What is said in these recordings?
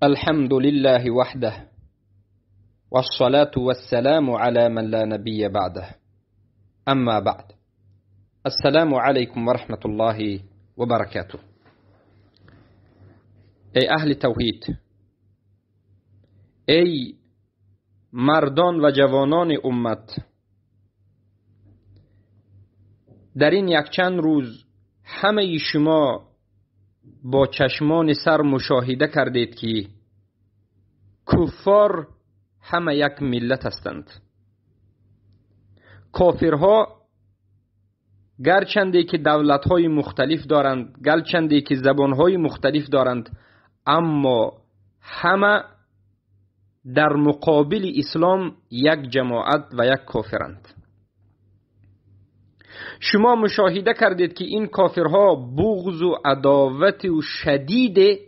الحمد لله وحده، والصلاة والسلام على من لا نبي بعده، اما بعد. السلام علیکم و رحمة الله و برکاته. ای اهل توحید، ای مردان و جوانان امت، در این یک چند روز همه شما با چشمان سر مشاهده کردید که کفار همه یک ملت هستند. کافرها گرچنده که دولت‌های مختلف دارند، گرچنده که زبان‌های مختلف دارند، اما همه در مقابل اسلام یک جماعت و یک کافرند. شما مشاهده کردید که این کافرها بغض و عداوت و شدید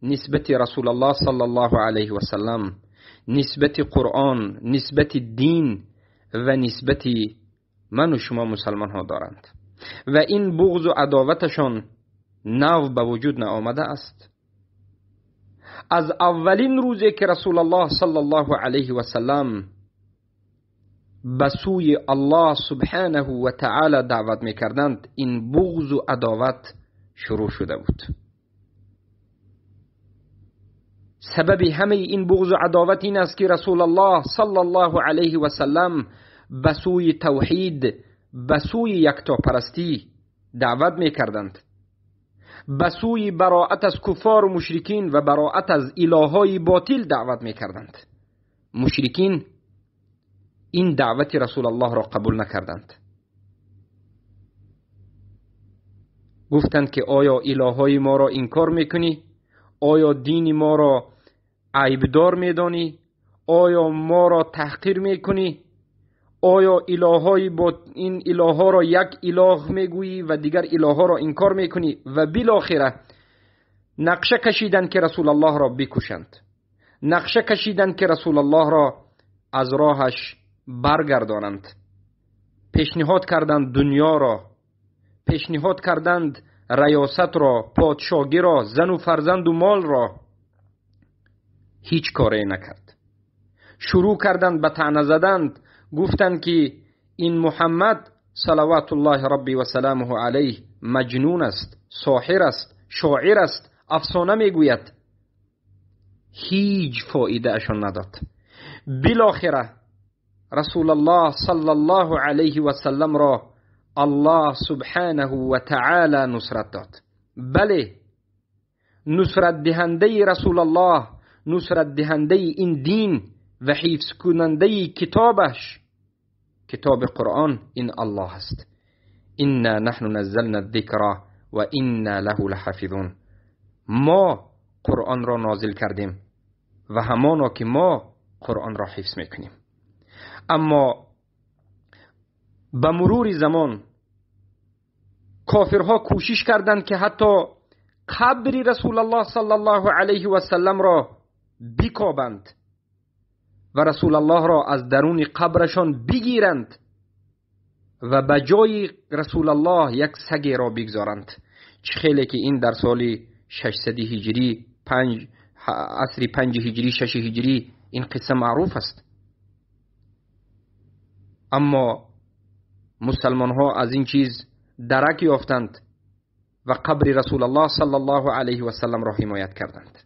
نسبت رسول الله صلی الله علیه و سلم، نسبت قرآن، نسبت دین و نسبت من و شما مسلمان ها دارند و این بغض و عداوتشان نو به وجود نآمده است. از اولین روزی که رسول الله صلی الله علیه و سلم به سوی الله سبحانه و تعالی دعوت میکردند، این بغض و عداوت شروع شده بود. سبب همه این بغض و عداوت این است که رسول الله صلی الله علیه و سلم به سوی توحید، به سوی یکتاپرستی دعوت میکردند، به سوی براءت از کفار و مشرکین و براءت از الههای باطل دعوت میکردند. مشرکین این دعوت رسول الله را قبول نکردند. گفتند که آیا الههای ما را انکار میکنی؟ آیا دین ما را عیبدار میدانی؟ آیا ما را تحقیر میکنی؟ آیا الههای با این الهها را یک اله میگویی و دیگر الهها را انکار میکنی؟ و بالاخره نقشه کشیدند که رسول الله را بکشند، نقشه کشیدند که رسول الله را از راهش برگردانند. پیشنهاد کردند دنیا را، پیشنهاد کردند ریاست را، پادشاهی را، زن و فرزند و مال را. هیچ کاری نکرد. شروع کردند به طعنه زدند. گفتند که این محمد صلوات الله ربی و سلامه علیه مجنون است، ساحر است، شاعر است، افسانه میگوید. هیچ فایده اشان نداد. بالاخره رسول الله صلی الله علیه و سلم را الله سبحانه و تعالی نصرت داد. بله، نصرت دهنده رسول الله، نصرت دهنده این دین و حفظ کننده کتابش، کتاب قرآن، این الله است. انا نحن نزلنا الذکر و انا له لحافظون. ما قرآن را نازل کردیم و همانا که ما قرآن را حفظ میکنیم. اما به مرور زمان کافرها کوشش کردند که حتی قبر رسول الله صلی الله علیه و سلم را بکوبند و رسول الله را از درون قبرشان بگیرند و به جای رسول الله یک سگ را بگذارند. چه خیلی که این در سال 600 هجری، 5 عصر 5 هجری، 6 هجری این قصه معروف است. اما مسلمان ها از این چیز درک یافتند و قبر رسول الله صلی الله علیه و سلم را حمایت کردند.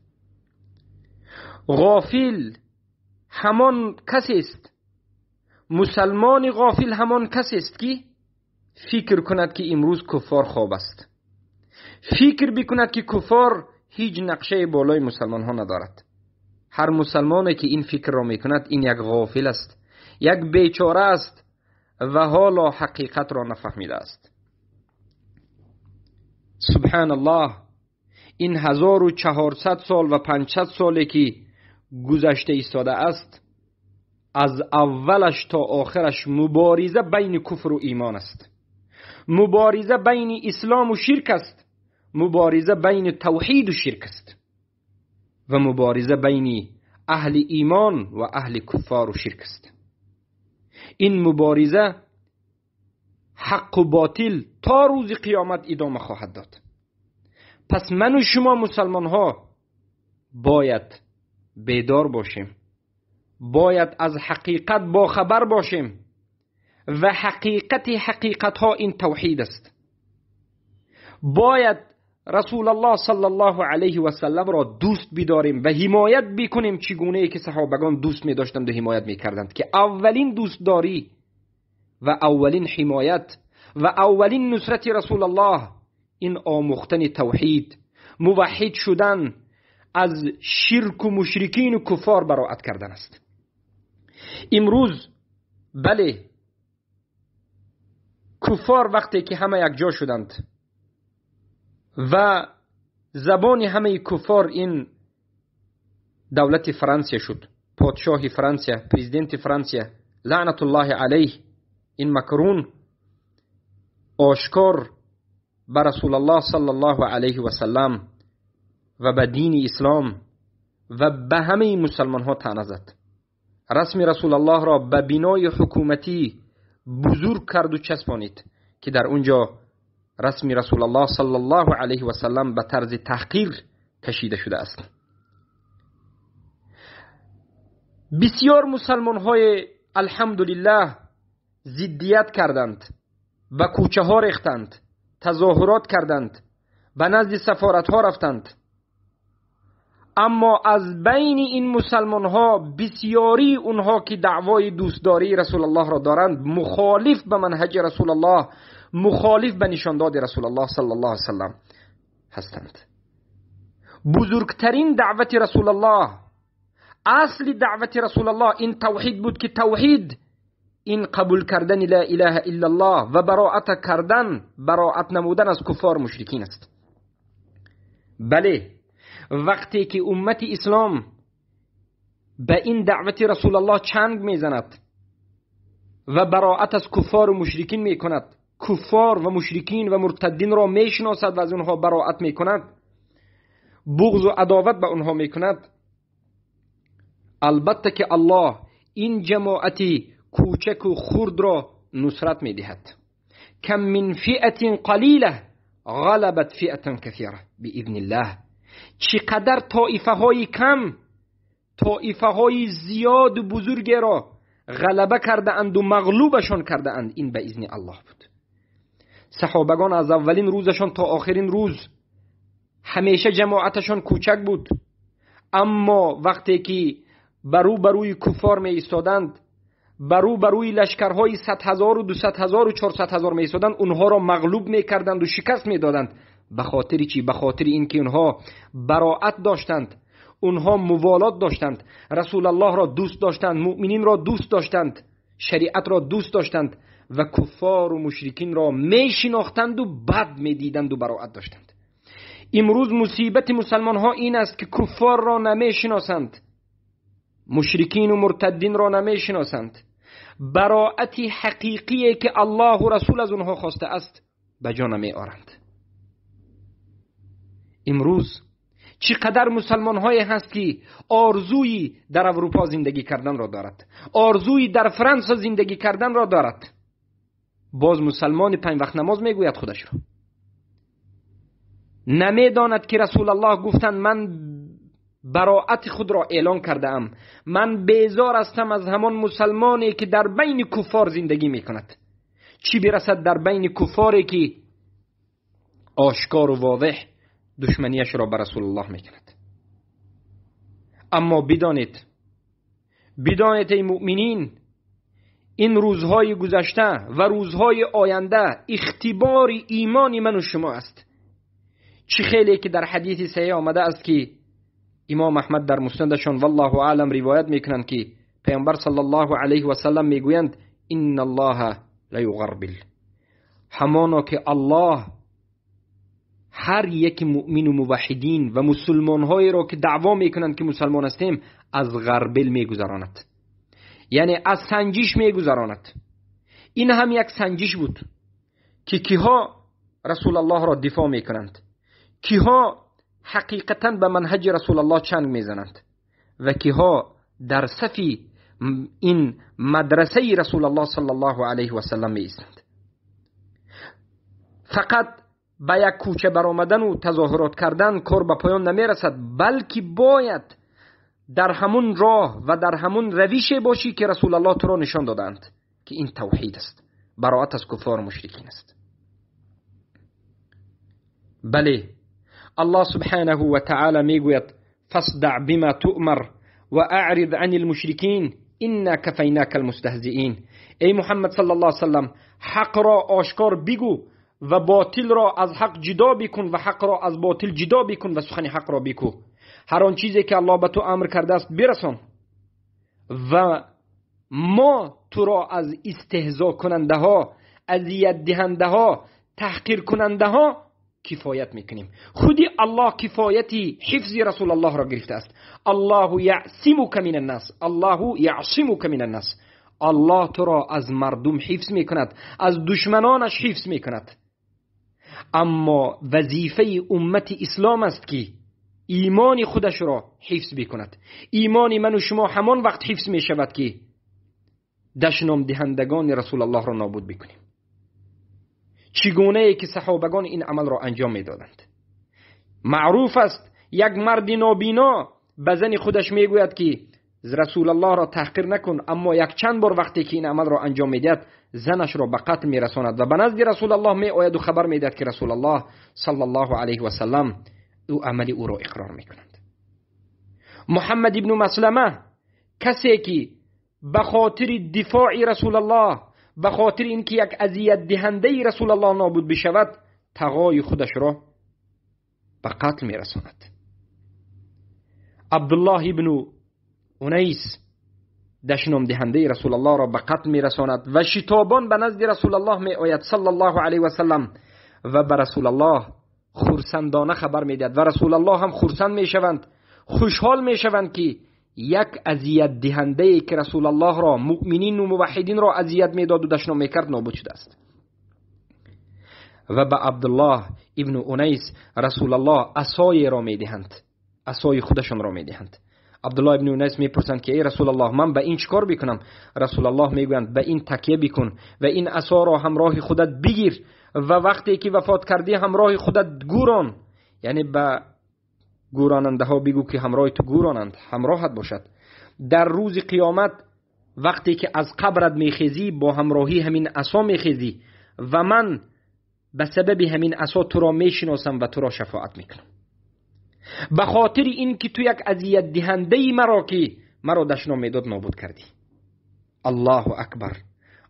غافل همان کسی است، مسلمان غافل همان کسی است که فکر کند که امروز کفار خواب است، فکر بکند که کفار هیچ نقشه بالای مسلمان ها ندارد. هر مسلمانی که این فکر را میکند این یک غافل است، یک بیچاره است و حالا حقیقت را نفهمیده است. سبحان الله، این 1400 سال و 500 سالی که گذشته ایستاده است، از اولش تا آخرش مبارزه بین کفر و ایمان است، مبارزه بین اسلام و شرک است، مبارزه بین توحید و شرک است و مبارزه بین اهل ایمان و اهل کفار و شرک است. این مبارزه حق و باطل تا روز قیامت ادامه خواهد داد. پس من و شما مسلمان ها Бояд бедор бошем, бояд аз ҳақиқат бохабар бошем ва ҳақиқати ҳақиқатҳо ин тавҳид аст. Бояд Расулаллоҳ саллаллоҳу алайҳи васалламро дӯст бидорем ва ҳимоят бикунем, чӣ гунае ки саҳобагон дӯст медоштанд ва ҳимоят мекарданд, ки аввалин дӯстдорӣ ва аввалин ҳимоят ва аввалин нусрати Расулаллоҳ ин омӯхтани тавҳид, муваҳҳид шудан, аз ширку мушрикину куффор бароат кардан аст. Имрӯз бале, куффор вақте ки ҳама якҷо шуданд ва забони ҳамаи куффор ин давлати Франсия шуд, подшоҳи Франсия, президенти Франсия лаънатуллоҳи алайҳ, ин Макрон ошкор ба Расулаллоҳ саллаллоҳу алайҳи васаллам ва ба дини ислом ва ба ҳамаи мусалмонҳо таъна зад. Расми Расулаллоҳро ба бинои ҳукуматӣ бузург карду часпонид, ки дар он ҷо расми Расулаллоҳ саллаллоҳу алайҳи васаллам ба тарзи таҳқир кашида шудааст. Бисёр мусалмонҳои алҳамдулиллаҳ зиддият карданд, ба кӯчаҳо рехтанд, тазоҳурот карданд, ба назди сафоратҳо рафтанд. Аммо аз байни ин мусалмонҳо бисёрии онҳо ки даъвои дӯстдории Расулаллоҳро доранд, мухолиф ба манҳаҷи Расулаллоҳ, мухолиф ба нишондоди Расулаллоҳ саллаллоҳу алайҳи васаллам ҳастанд. Бузургтарин даъвати Расулаллоҳ, асли даъвати Расулаллоҳ ин тавҳид буд, ки тавҳид ин қабул кардани ла илаҳа иллаллоҳ ва бароат кардан, бароат намудан аз куффор мушрикин аст. Бале, вақте ки уммати ислом ба ин даъвати Расулаллоҳ чанг мезанад ва бароат аз куффору мушрикин мекунад, куффор ва мушрикин ва муртаддинро мешиносад ва аз онҳо бароат мекунад, буғзу адоват ба онҳо мекунад, албатта ки Аллоҳ ин ҷамоати кӯчаку хурдро нусрат медиҳад. Кам мин фиатин қалила ғалабат фиатан касира биизниллаҳ. Чӣ қадар тоифаҳои кам тоифаҳои зиёду бузургеро ғалаба кардаанду мағлубашон кардаанд, ин ба изни Аллоҳ буд. Саҳобагон аз аввалин рӯзашон то охирин рӯз ҳамеша ҷамоаташон кӯчак буд, аммо вақте ки барӯ барӯи куффор меистоданд, барӯ барӯи лашкарҳои 100 000 200 000 400 000 меистоданд, онҳоро мағлуб мекарданду шикаст медоданд. Ба хотири чӣ? Ба хотири ин ки онҳо бароат доштанд, онҳо муволот доштанд, Расулаллоҳро дӯст доштанд, муъмининро дӯст доштанд, шариатро дӯст доштанд ва куффору мушрикинро мешинохтанду бад медиданду бароат доштанд. Имрӯз мусибати мусалмонҳо ин аст, ки куффорро намешиносанд, мушрикину муртаддинро намешиносанд, бароати ҳақиқие ки Аллоҳу Расул аз онҳо хостааст ба ҷо намеоранд. Имрӯз чӣ қадар мусалмонҳое ҳаст, ки орзуи дар Аврупо зиндагӣ карданро дорад, орзуи дар Франса зиндагӣ карданро дорад, боз мусалмони панҷ вақт намоз мегӯяд худашро, намедонад ки Расулаллоҳ гуфтанд: ман бароати худро эълон кардаам, ман безор ҳастам аз ҳамон мусалмоне ки дар байни куффор зиндагӣ мекунад, чӣ бирасад дар байни куффоре ки ошкору возеҳ душманияшро ба Расулаллоҳ мекунад. Аммо бидонед, бидонед эй муъминин, ин рӯзҳои гузашта ва рӯзҳои оянда ихтибори имони ману шумо аст. Чӣ хеле ки дар ҳадиси саҳеҳ омада аст, ки имом Аҳмад дар муснадашон валлоҳу аълам ривоят мекунанд, ки паёмбар саллаллоҳу алайҳи васаллам мегӯянд: инна аллоҳа ла юғарбил, ҳамоно ки Аллоҳ ҳар яки муъмину муваҳҳидин ва мусулмонҳоеро ки даъво мекунанд ки мусалмон ҳастем аз ғарбил мегузаронад, яъне аз санҷиш мегузаронад. Ин ҳам як санҷиш буд, ки киҳо Расулаллоҳро дифоъ мекунанд, киҳо ҳақиқатан ба манҳаҷи Расулаллоҳ чанг мезананд ва киҳо дар сафи ин мадрасаи Расулаллоҳ саллаллоҳу алайҳи васаллам меистанд. Фақат ба як кӯча баромадану тазоҳурот кардан кор ба поён намерасад, балки бояд дар ҳамун роҳ ва дар ҳамун равише бошӣ, ки Расулаллоҳ туро нишон додаанд, ки ин тавҳид аст, бароат аз куффору мушрикин аст. Бале, Аллоҳ субҳанаҳу ва таъала мегӯяд: فاصدع بما تؤمر وأعرض عن المشركين إنا كفيناك المستهزئين. ای محمد صلی الله علیه وسلم، حق را آشکار بگو و باطل را از حق جدا بکن و حق را از باطل جدا بکن و سخن حق را بگو. هر آن چیزی که الله به تو امر کرده است برسان و ما تو را از استهزا کننده ها، اذیت دهنده ها، تحقیر کننده ها کفایت میکنیم. خودی الله کفایتی حفظ رسول الله را گرفته است. الله یعصمک من الناس، الله یعصمک من الناس. الله تو را از مردم حفظ میکند، از دشمنانش حفظ میکند. اما وظیفه امت اسلام است که ایمان خودش را حفظ بکند. ایمان من و شما همان وقت حفظ می شود که دشنام دهندگان رسول الله را نابود بکنیم. چگونه ای که صحابگان این عمل را انجام میدادند. معروف است یک مرد نابینا به زن خودش میگوید که رسول الله را تحقیر نکن، اما یک چند بار وقتی که این عمل را انجام میدهد زنش را به قتل میرساند و به نزد رسول الله می آید و خبر میدهد که رسول الله صلی الله علیه و سلم او عمل او را اقرار میکنند. محمد ابن مسلمه، کسی که به خاطر دفاع رسول الله، به خاطر اینکه یک اذیت دهنده رسول الله نابود بشود، تقای خودش را به قتل میرساند. عبدالله ابن انیس دشنام دهنده رسول الله را به قتل میرساند و شتابان به نزد رسول الله می آید صلی الله علیه و سلم و به رسول الله خرسندانه خبر میدهد و رسول الله هم خرسند میشوند، خوشحال میشوند که یک اذیت دهنده که رسول الله را، مؤمنین و موحدین را اذیت میداد و دشنام میکرد نابود شده است. و به عبدالله ابن انیس رسول الله عصای را میدهند، عصای خودشان را میدهند. عبدالله ابن انیس میپرسند که ای رسول الله، من به این چیکار بکنم؟ رسول الله میگویند به این تکیه بکن و این عصا را همراه خودت بگیر و وقتی که وفات کردی همراه خودت گوران، یعنی به گوراننده ها بگو که همراه تو گورانند، همراهت باشد. در روز قیامت وقتی که از قبرت میخیزی با همراهی همین عصا میخیزی و من به سبب همین عصا تو را میشناسم و تو را شفاعت میکنم. به خاطر این که تو یک اذیت دهنده مرا که مرا دشنام میداد نابود کردی. الله اکبر،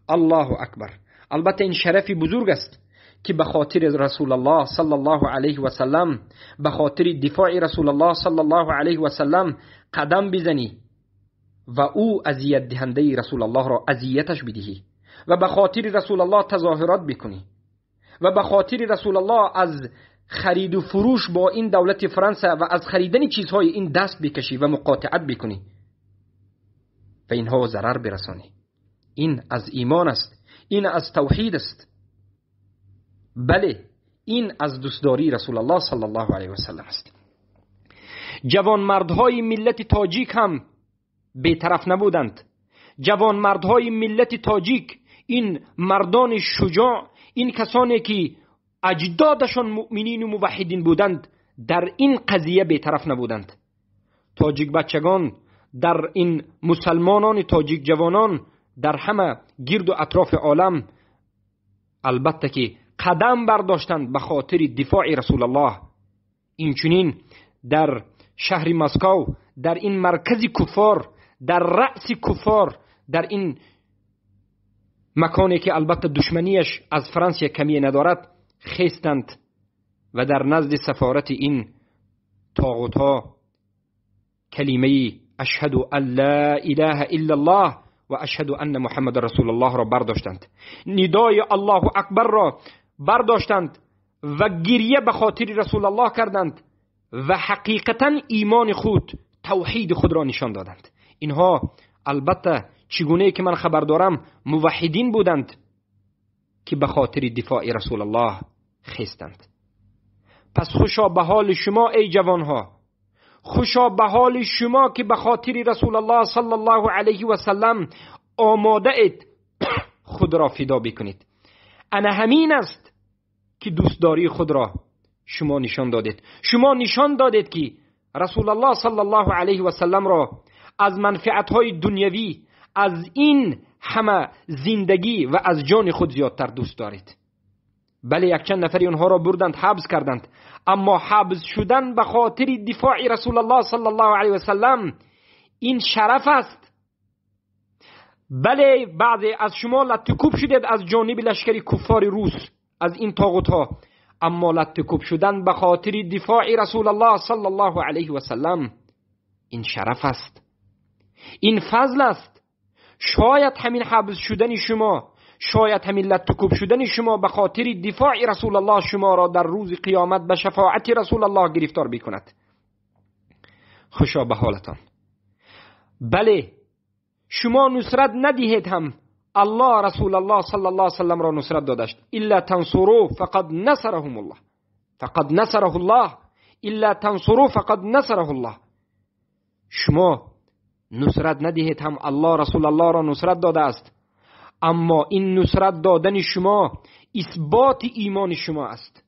الله اکبر. البته این شرف بزرگ است که به خاطر رسول الله صلی الله علیه و سلم، به خاطر دفاع رسول الله صلی الله علیه و سلم قدم بزنی و او اذیت دهنده رسول الله را اذیتش بدهی و به خاطر رسول الله تظاهرات بکنی و به خاطر رسول الله از خرید و فروش با این دولت فرانسه و از خریدن چیزهای این دست بکشی و مقاطعت بکنی و اینها ضرر برسانی. این از ایمان است، این از توحید است، بله این از دوستداری رسول الله صلی الله علیه و سلم است. جوانمردهای ملت تاجیک هم بی‌طرف نبودند. جوانمردهای ملت تاجیک، این مردان شجاع، این کسانی که اجدادشان مؤمنین و موحدین بودند، در این قضیه بی‌طرف نبودند. تاجیک بچگان، در این مسلمانان تاجیک جوانان در همه گرد و اطراف عالم البته که قدم برداشتند به خاطر دفاع رسول الله. اینچنین در شهر مسکو، در این مرکز کفار، در رأس کفار، در این مکانی که البته دشمنیش از فرانسه کمی ندارد، خیستند و در نزد سفارت این طاغوت‌ها کلمه اشهد ان لا اله الا الله و اشهد ان محمد رسول الله را برداشتند، ندای الله اکبر را برداشتند و گریه به خاطر رسول الله کردند و حقیقتا ایمان خود، توحید خود را نشان دادند. اینها البته چگونه که من خبر دارم موحدین بودند که به خاطر دفاع رسول الله خیستند. پس خوشا به حال شما ای جوانها، خوشا به حال شما که به خاطر رسول الله صلی الله علیه و سلم آماده اید خود را فدا بکنید. انا همین است که دوستداری خود را شما نشان دادید. شما نشان دادید که رسول الله صلی الله علیه و سلم را از منفعت های دنیوی، از این همه زندگی و از جان خود زیادتر دوست دارید. بله، یک چند نفری اونها را بردند، حبس کردند، اما حبس شدن به خاطر دفاع رسول الله صلی الله علیه و سلم این شرف است. بله، بعضی از شما لطکوب شدید از جانب لشکر کفار روس، از این طاغوت ها، اما لطکوب شدن به خاطر دفاع رسول الله صلی الله علیه و سلم این شرف است، این فضل است. شاید همین حبس شدن شما، شاید همین لطکوب شدن شما به خاطر دفاع رسول الله شما را در روز قیامت به شفاعت رسول الله گرفتار بکند. خوشا به حالتان. بله، شما نصرت ندهید هم الله رسول الله صلی الله علیه وسلم را نصرت دادشت. الا تنصروا فقد نصرهم الله، فقد نصره الله، الا تنصروا فقد نصره الله. شما نصرت ندهید هم الله رسول الله را نصرت داده است، اما این نصرت دادن شما اثبات ایمان شما است،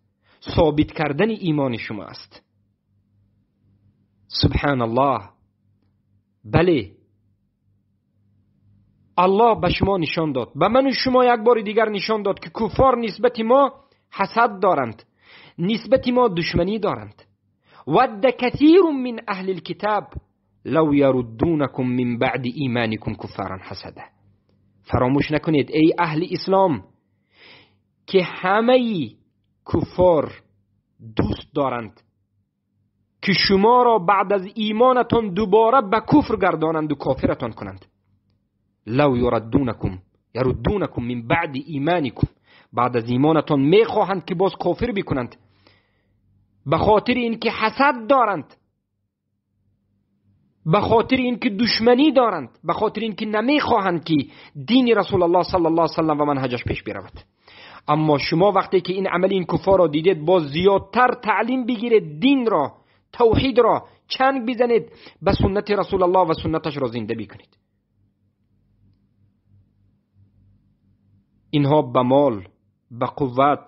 ثابت کردن ایمان شما است. سبحان الله. بله، الله به شما نشان داد، به من و شما یک بار دیگر نشان داد که کفار نسبت ما حسد دارند، نسبت ما دشمنی دارند. ود کثیر من اهل الكتاب لو یردونکم من بعد ایمانکم کفارا حسدا. فراموش نکنید ای اهل اسلام که همه کفار دوست دارند که شما را بعد از ایمانتان دوباره به کفر گردانند و کافرتان کنند. لو یردونکم من بعد ایمانکم، بعد از ایمانتان میخواهند که باز کافر بکنند، به خاطر اینکه حسد دارند، به خاطر اینکه دشمنی دارند، به خاطر اینکه نمیخواهند که دین رسول الله صلی الله علیه و سلم و منهجش پیش برود. اما شما وقتی که این عمل این کفار را دیدید، باز زیادتر تعلیم بگیرید، دین را، توحید را چنگ بزنید، به سنت رسول الله و سنتش را زنده بکنید. اینها به مال، به قوت،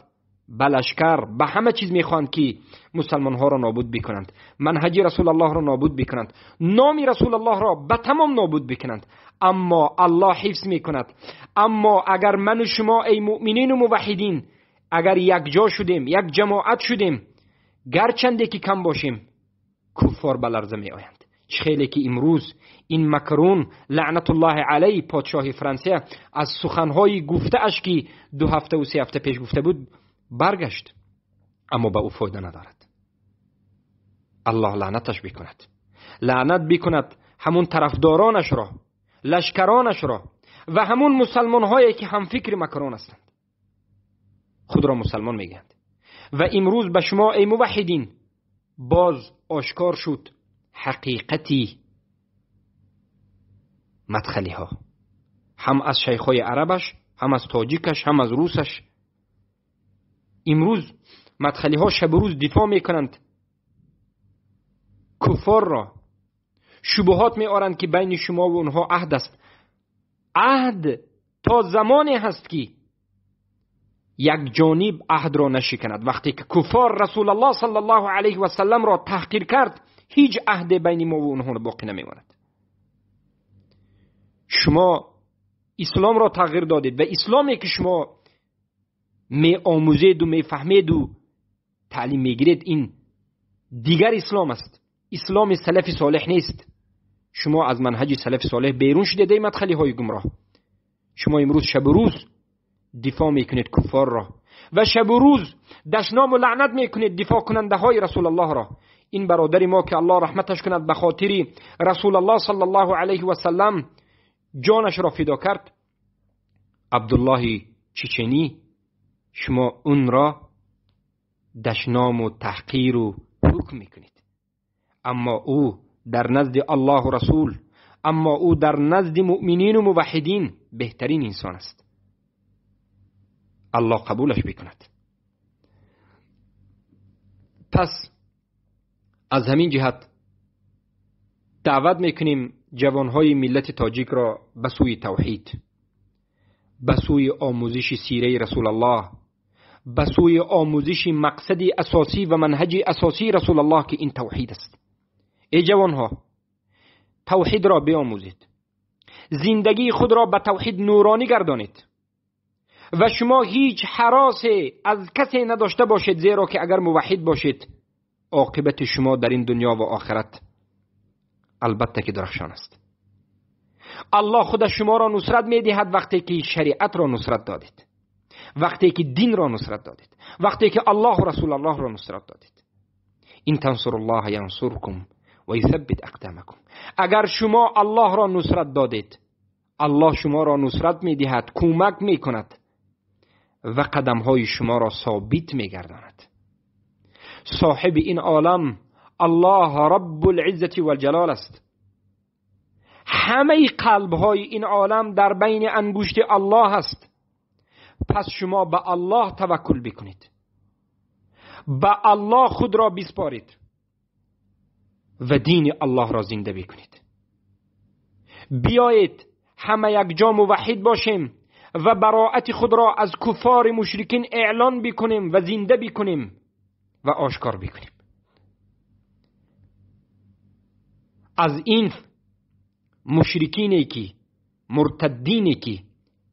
به لشکر، به همه چیز میخواهند که مسلمان ها را نابود بکنند، منهج رسول الله را نابود بکنند، نام رسول الله را به تمام نابود بکنند. اما الله حفظ میکند. اما اگر من و شما ای مؤمنین و موحدین اگر یک جا شدیم، یک جماعت شدیم، گرچنده که کم باشیم، کفار به لرزه می آیند. خیلی که امروز این مکرون لعنت الله علیه پادشاه فرانسه از سخنهای گفته اش که 2 هفته و 3 هفته پیش گفته بود برگشت، اما به او فایده ندارد. الله لعنتش بکند، لعنت بکند همون طرفدارانش را، لشکرانش را و همون مسلمان هایی که هم فکر مکرون هستند، خود را مسلمان میگند. و امروز به شما ای موحدین باز آشکار شد حقیقتی مدخلی ها، هم از شیخ های عربش، هم از تاجیکش، هم از روسش. امروز مدخلی ها شب و روز دفاع میکنند کفار را، شبهات می آرند که بین شما و اونها عهد است. عهد تا زمانی هست که یک جانب عهد را نشکند. وقتی که کفار رسول الله صلی الله علیه و سلم را تحقیر کرد، هیچ عهد بین ما و اونها باقی نمیماند. شما اسلام را تغییر دادید و اسلامی که شما می آموزید و می فهمید و تعلیم میگیرید این دیگر اسلام است، اسلام سلف صالح نیست. شما از منهج سلف صالح بیرون شدید ای مدخلی های گمراه. شما امروز شب و روز دفاع میکنید کفار را و شب و روز دشنام و لعنت میکنید دفاع کننده های رسول الله را. این برادر ما که الله رحمتش کند به خاطر رسول الله صلی الله علیه و سلم جانش را فدا کرد، عبدالله چچنی، شما اون را دشنام و تحقیر و حکم میکنید. اما او در نزد الله و رسول، اما او در نزد مؤمنین و موحدین بهترین انسان است. الله قبولش بکند. پس از همین جهت دعوت میکنیم جوانهای ملت تاجیک را به سوی توحید، به سوی آموزش سیره رسول الله، به سوی آموزش مقصد اساسی و منهج اساسی رسول الله که این توحید است. ای جوانها، توحید را بیاموزید، زندگی خود را به توحید نورانی گردانید و شما هیچ هراس از کسی نداشته باشید، زیرا که اگر موحد باشید عاقبت شما در این دنیا و آخرت البته که درخشان است. الله خود شما را نصرت میدهد وقتی که شریعت را نصرت دادید، وقتی که دین را نصرت دادید، وقتی که الله و رسول الله را نصرت دادید. این تنصر الله ینصرکم و یثبت اقدامکم. اگر شما الله را نصرت دادید، الله شما را نصرت میدهد، کمک میکند و قدمهای شما را ثابت میگرداند. صاحب این عالم الله رب العزة والجلال است. همه قلبهای این عالم در بین انگشت الله است. پس شما به الله توکل بکنید، به الله خود را بسپارید و دین الله را زنده بکنید. بیایید همه یک جا موحد باشیم و براءت خود را از کفار مشرکین اعلان بکنیم و زنده بکنیم و آشکار بکنیم. از این مشرکینی که مرتدینی که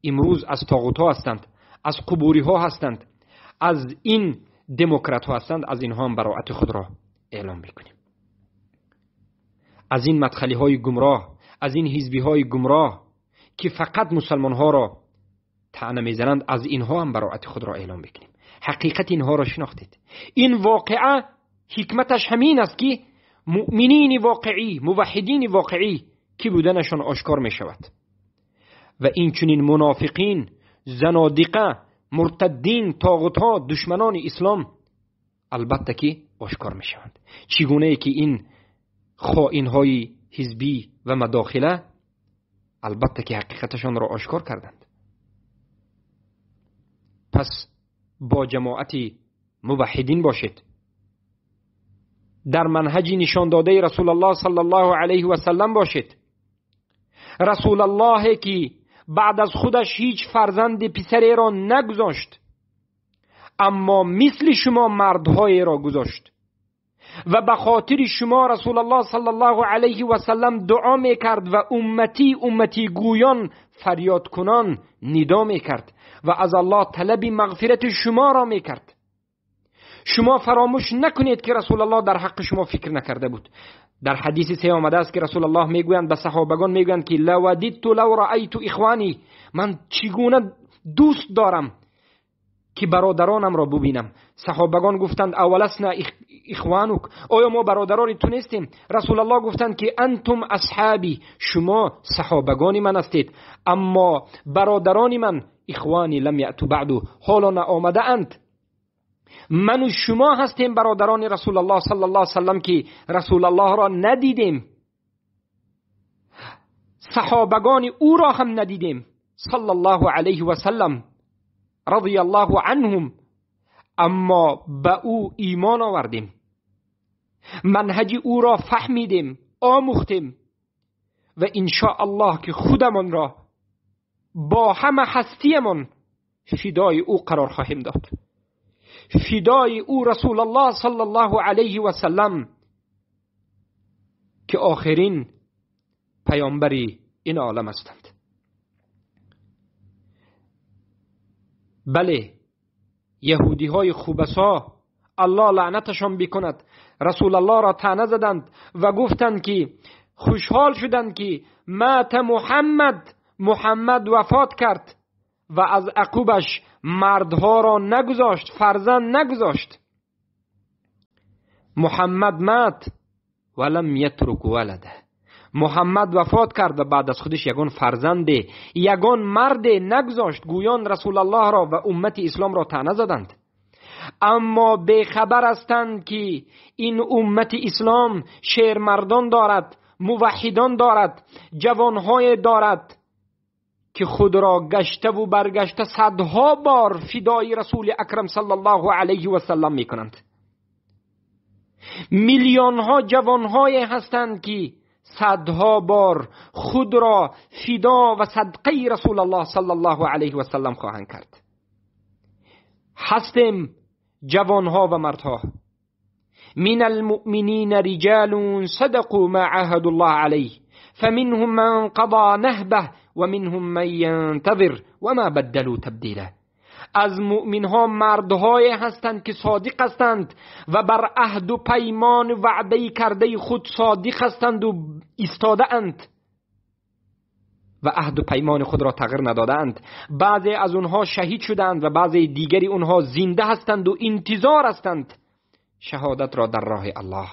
امروز از طاغوت ها هستند، از قبوری ها هستند، از این دموکرات ها هستند، از اینها هم براءت خود را اعلام بکنیم. از این مدخلی های گمراه، از این حزبی های گمراه که فقط مسلمان ها را طعنه میزنند، از اینها هم براءت خود را اعلام بکنیم. حقیقت اینها را شناختید. این واقعه حکمتش همین است که مؤمنین واقعی، موحدین واقعی کی بودنشان آشکار می شود و این چنین منافقین، زنادقه، مرتدین، طاغوت ها، دشمنان اسلام البته که آشکار می شوند. چگونه که این خائن های حزبی و مداخله البته که حقیقتشان را آشکار کردند. پس با جماعت موحدین باشید، در منهج نشان داده رسول الله صلی الله علیه و سلم باشید. رسول الله که بعد از خودش هیچ فرزند پسری را نگذاشت، اما مثل شما مردهای را گذاشت و به خاطر شما رسول الله صلی الله علیه و سلم دعا میکرد و امتی امتی گویان فریاد کنان ندا میکرد و از الله طلب مغفرت شما را میکرد. شما فراموش نکنید که رسول الله در حق شما فکر نکرده بود. در حدیث سه آمده است که رسول الله میگویند به صحابگان میگویند که لوددت لو رأیت اخوانی، من چگونه دوست دارم که برادرانم را ببینم. صحابگان گفتند اولسنا اخوانک، آیا ما برادران تو نیستیم؟ رسول الله گفتند که انتم اصحابی، شما صحابگان من هستید، اما برادران من اخوانی لم یأتوا بعد، حالا نآمده اند. من و شما هستیم برادران رسول الله صلی الله علیه وسلم که رسول الله را ندیدیم، صحابگان او را هم ندیدیم صلی الله علیه و سلم رضی الله عنهم، اما به او ایمان آوردیم، منهج او را فهمیدیم، آموختیم و ان شاء الله که خودمان را با همه هستیمان فدای او قرار خواهیم داد، فدای او رسول الله صلی الله علیه و سلم که آخرین پیامبری این عالم هستند. بله، یهودی های خوبسا الله لعنتشان بکند، رسول الله را طعنه زدند و گفتند که خوشحال شدند که مات محمد، محمد وفات کرد و از عقوبش مردها را نگذاشت، فرزند نگذاشت. محمد مات ولم یترک ولده، محمد وفات کرد و بعد از خودش یگان فرزند، یگان مرد نگذاشت. گویان رسول الله را و امت اسلام را طعنه زدند، اما بیخبر هستند که این امت اسلام شیرمردان دارد، موحدان دارد، جوانهای دارد که خود را گشته و برگشته صدها بار فدای رسول اکرم صلی الله علیه و سلم می کنند. میلیون ها جوانهای هستند که صدها بار خود را فدا و صدقه رسول الله صلی الله علیه و سلم خواهند کرد. ҳастем ҷавонҳо ва мардҳо. من المؤمنين رجال صدقوا ما عاهدوا الله عليه فمنهم من قضى نهبه ومنهم من ينتظر وما بدلوا تبدیلا. از مؤمنها مردهای هستند که صادق هستند و بر عهد و پیمان وعده کرده خود صادق هستند و ایستاده اند و عهد و پیمان خود را تغییر ندادند. بعضی از اونها شهید شدند و بعضی دیگری اونها زنده هستند و انتظار هستند شهادت را در راه الله.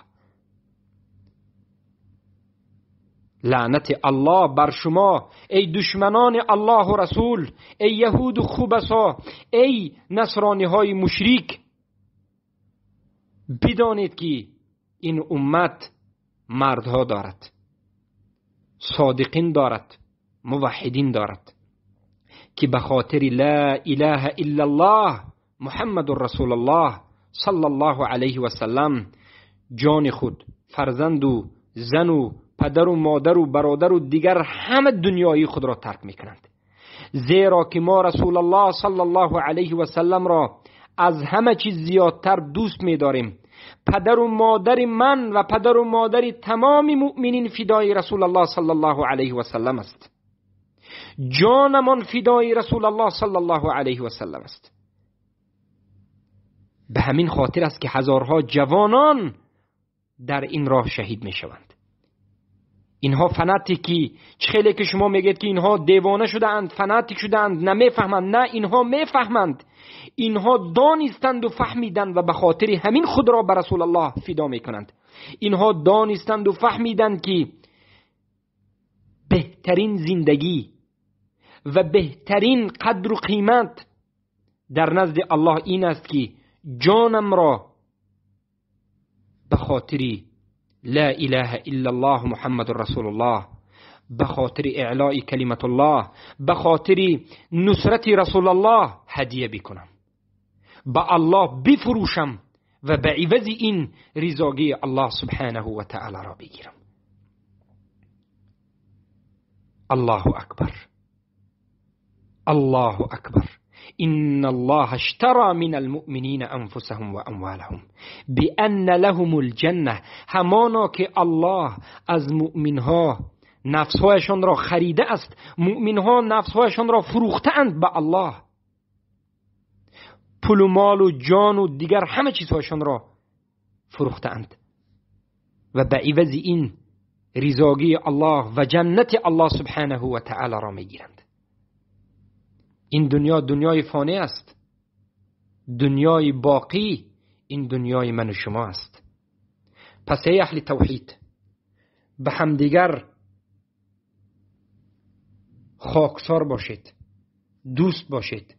لعنت الله بر شما ای دشمنان الله و رسول، ای یهود و خبثا، ای نصرانی های مشرک. بدانید که این امت مردها دارد، صادقین دارد، موحدین دارد که به خاطر لا اله الا الله محمد رسول الله صلی الله علیه و سلم جان خود، فرزند و زن و پدر و مادر و برادر و دیگر همه دنیای خود را ترک میکنند، زیرا که ما رسول الله صلی الله علیه و سلم را از همه چیز زیادتر دوست میداریم. پدر و مادر من و پدر و مادر تمام مؤمنین فدای رسول الله صلی الله علیه و سلم است. جانمان فدای رسول الله صلی الله علیه و سلم است. به همین خاطر است که هزارها جوانان در این راه شهید میشوند. اینها فناتیکی، خیلی که شما میگید که اینها دیوانه شده‌اند، فناتیک شده‌اند، نمیفهمند. نه، اینها میفهمند، اینها دانستند و فهمیدند و به خاطر همین خود را به رسول الله فدا میکنند. اینها دانستند و فهمیدند که بهترین زندگی و بهترین قدر و قیمت در نزد الله این است که جانم را به خاطر لا اله الا الله محمد رسول الله، به خاطر اعلاء کلمت الله، به خاطر نصرت رسول الله هدیه بکنم، به الله بفروشم و به عوض این رضاگی الله سبحانه و تعالی را بگیرم. الله اکبر، الله اکبر. إن الله اشترى من المؤمنين أنفسهم وأموالهم بأن لهم الجنة. همانا که الله از مؤمنها نفسهایشان را خریده است، مؤمنها نفسهایشان را فروخته اند به الله، پول و مال و جان و دیگر همه چیزهایشان را فروخته اند و به عوض این رضاگی الله و جنت الله سبحانه و تعالی را میگیرند. این دنیا دنیای فانی است، دنیای باقی این دنیای من و شما است. پس ای اهل توحید، به همدیگر خاکسار باشید، دوست باشید،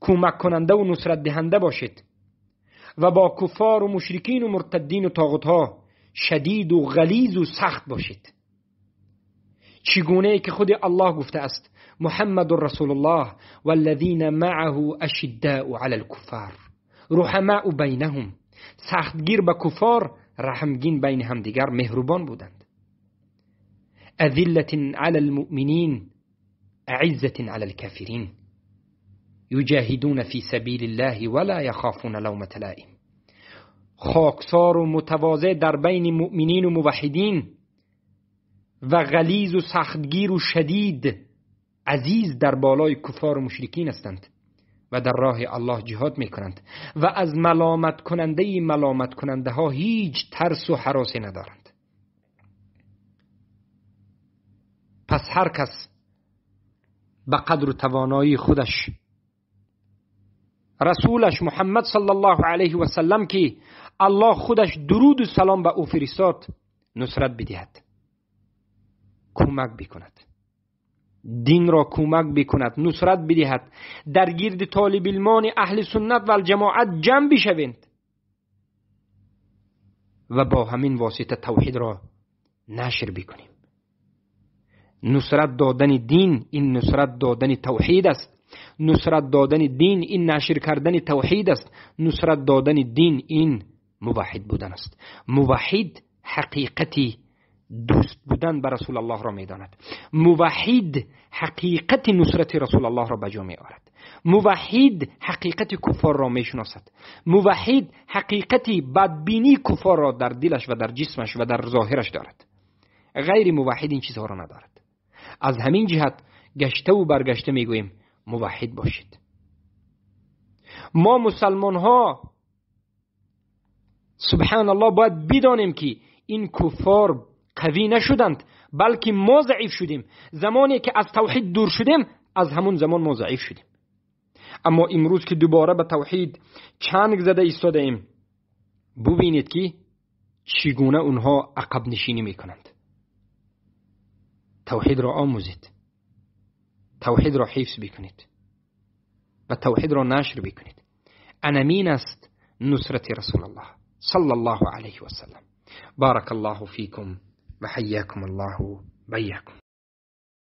کمک کننده و نصرت دهنده باشید و با کفار و مشرکین و مرتدین و طاغوت ها شدید و غلیظ و سخت باشید. چگونه ای که خود الله گفته است: محمد رسول الله والذین معه اشداء علی الكفار رحماء بینهم. سختگیر به کفار، رحمگین بین همدیگر، مهربان بودند. اذلة علی المؤمنین اعزة علی الكافرین یجاهدون فی سبیل الله ولا یخافون لومة لائم. خاکسار و متواضع در بین مؤمنین و موحدین و غلیظ و سختگیر و شدید عزیز در بالای کفار و مشرکین هستند و در راه الله جهاد میکنند و از ملامت کننده ملامت کننده ها هیچ ترس و هراسی ندارند. پس هر کس به قدر و توانایی خودش رسولش محمد صلی الله علیه و سلم که الله خودش درود و سلام به او فرستاد نصرت بدهد، کمک بکند، دین را کمک بکند، نصرت بدهد، در گرد طالب علمان اهل سنت و الجماعت جمع بشوند و با همین واسطه توحید را نشر بکنیم. نصرت دادن دین این نصرت دادن توحید است. نصرت دادن دین این نشر کردن توحید است. نصرت دادن دین این موحد بودن است. موحد حقیقتی Дӯст будан ба Расулаллоҳро медонад. Муваҳҳид ҳақиқати нусрати Расулаллоҳро ба ҷо меорад. Муваҳҳид ҳақиқати куффорро мешиносад. Муваҳҳид ҳақиқати бадбинии куффорро дар дилаш ва дар ҷисмаш ва дар зоҳираш дорад. Ғайри муваҳҳид ин чизҳоро надорад. Аз ҳамин ҷиҳат гаштаву баргашта мегӯем: муваҳҳид бошед. Мо мусалмонҳо, субҳаналлоҳ, бояд бидонем, ки ин куффор қавӣ нашуданд, балки мо заиф шудем. Замоне ки аз тавҳид дур шудем, аз ҳамун замон мо заиф шудем. Аммо имрӯз ки дубора ба тавҳид чанг зада истодаем, бубинед, ки чӣ гуна онҳо ақабнишинӣ мекунанд. Тавҳидро омӯзед, тавҳидро ҳифз бикунед ва тавҳидро нашр бикунед. Анамин аст нусрати Расулаллоҳ саллаллоҳу алайҳи васаллам. Баракаллоҳу фикум ва ҳайякум Аллоҳу баякум.